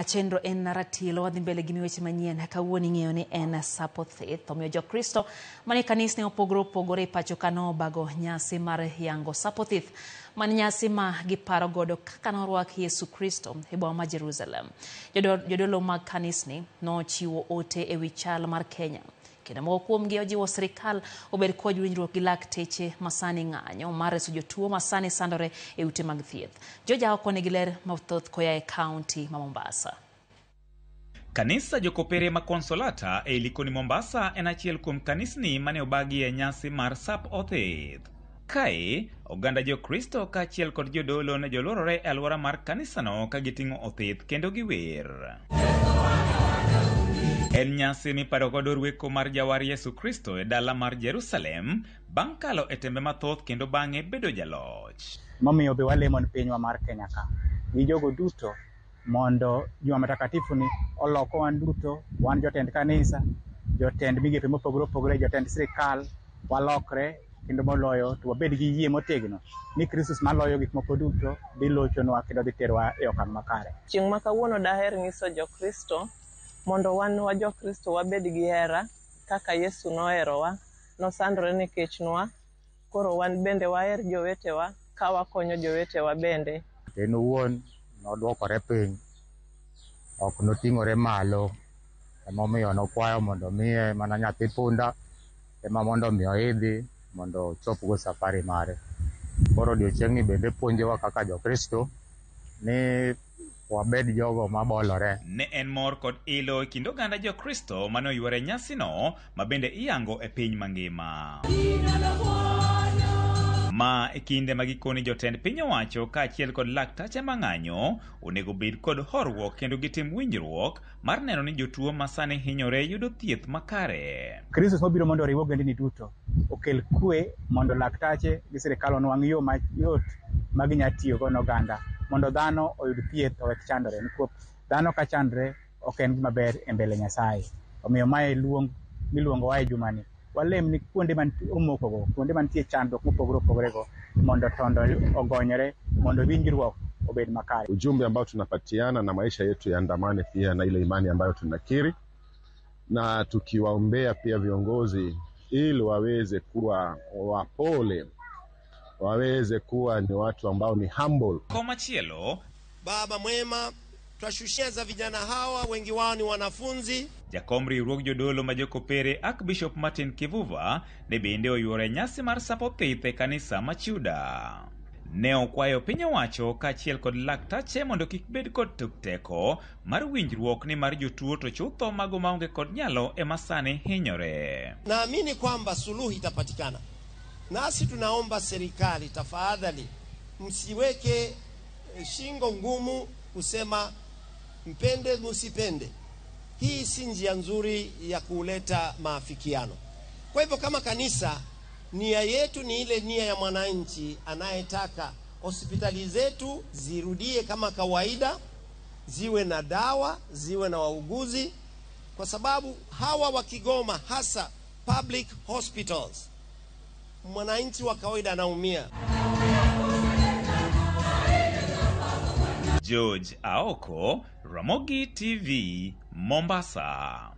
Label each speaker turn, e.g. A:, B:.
A: Chenro en ratilo wadhi mbele gi weche manyien kawuono ing'eyo ni en Sap Othith. Omiyo jokristo manie kanisni opogore opogore e pacho ka nobago nyasi mar yango Sap Othith man nyasi ma giparo godo kaka norwak Yesu Kristo e boma ma Jerusalem. Jodolo mag kanisni nochiwo ote ewi chal mar Kenya. Kendo moko kuomgi ojiwo sirikal obed kod winjruok gi lakteche masani ng'anyo mar reso jotuo masani sandore e ute mag thieth. Joja oko nigi ler mathoth koya e kaunti ma Mombasa.
B: Kanisa Jokopere ma Consolata e Likoni Mombasa en achiel kuom kanisni mane obagi e nyasi mar Sap Othith. Kae, oganda Jokristo kaachiel kod jodolo ne jolworore e alwora mar kanisano ka giting'o othith kendo giwer. En nyasi miparo godo rweko mar jawar Yesu Kristo e dala mar Jerusalem bang' kalo e tembe mathoth kendo bang'e bedo jaloch.
C: Momiyo be walemo ni pinywa mar Kenya ka gi jogo duto mondo Juma Mtakatifu ni olokwa wan duto, wan jotend kanisa, jotend migepe mopogore opogore, jotend sirikal, walokre kendo moloyo to wabed gi yie motegno ni Kristus maloyo gik moko duto dhi lochonwa kendo dhi terowa e okang' makare.
D: Chieng' ma kawuono daher nyiso jokristo mondo wan wa jokristo wabed gi hera kaka Yesu noherowa, nosandore nikech nwa. Koro wan bende waher jowetewa ka wakonyo jowetewa bende.
E: En owuon nodwokore piny, ok noting'ore malo, emomiyo nokwayo mondo miye mana nyathi punda ema mondo mi oidhi mondo ochopgo safari mare. Koro odiochieng'ni bende puonjowa kaka jokristo ni wabed jogo mabolore.
B: Ne en mor kod ilo e kind oganda jokristo mane oyuore nyasino ma bende iyango e piny mangima. Ma e kinde ma gikoni jotend piny owacho kaachiel kod laktache mang'anyo onego bed kod horuok kendo gitim winjruok mar neno ni jotuo masani hinyore yudo thieth makare.
C: Kristus mobiro mondo oriw ogendini duto, okel kwe mondo laktache gi sirikal onwang' yo mayot ma ginya tiyogo ne oganda mondo dhano oyud thieth owek chandore nikwop dhano ka chandre ok en gima ber e mbele Nyasaye. Omiyo mae luong miluongowa e jumani. Walem ni kuonde man omokogo, kuonde mantie chandruok mopogore opogore go mondo tondo ogonyre mondo winjruok obed makare.
F: Ujumbe ambao tunapatiana na maisha yetu yaandamane pia na ile imani ambayo tunakiri, na tukiwaombea pia viongozi ili waweze kuwa wapole, waweze kuwa ni watu ambao ni humble.
B: Komachielo,
G: Baba mwema, twashushia za vijana hawa, wengi wao ni wanafunzi.
B: Jakom riwruog jodolo ma jokopere Archbishop Martin Kivuva ne bende oyuoro e nyasi mar Sap Othith e kanisa ma Chuda. Ne okwayo piny owacho kaachiel kod laktache mondo kik bed kod tok teko mar winjruok ni mar jotuo to chutho mago maonge kod nyalo ema sani hinyore.
G: Naamini kwamba suluhu itapatikana, nasi tunaomba serikali, tafadhali msiweke shingo ngumu kusema mpende msipende. Hii si njia nzuri ya kuleta maafikiano. Kwa hivyo kama kanisa, nia yetu ni ile nia ya mwananchi anayetaka hospitali zetu zirudie kama kawaida, ziwe na dawa, ziwe na wauguzi, kwa sababu hawa wakigoma, hasa public hospitals, mwananchi wa kawaida anaumia.
B: George Aoko, Ramogi TV, Mombasa.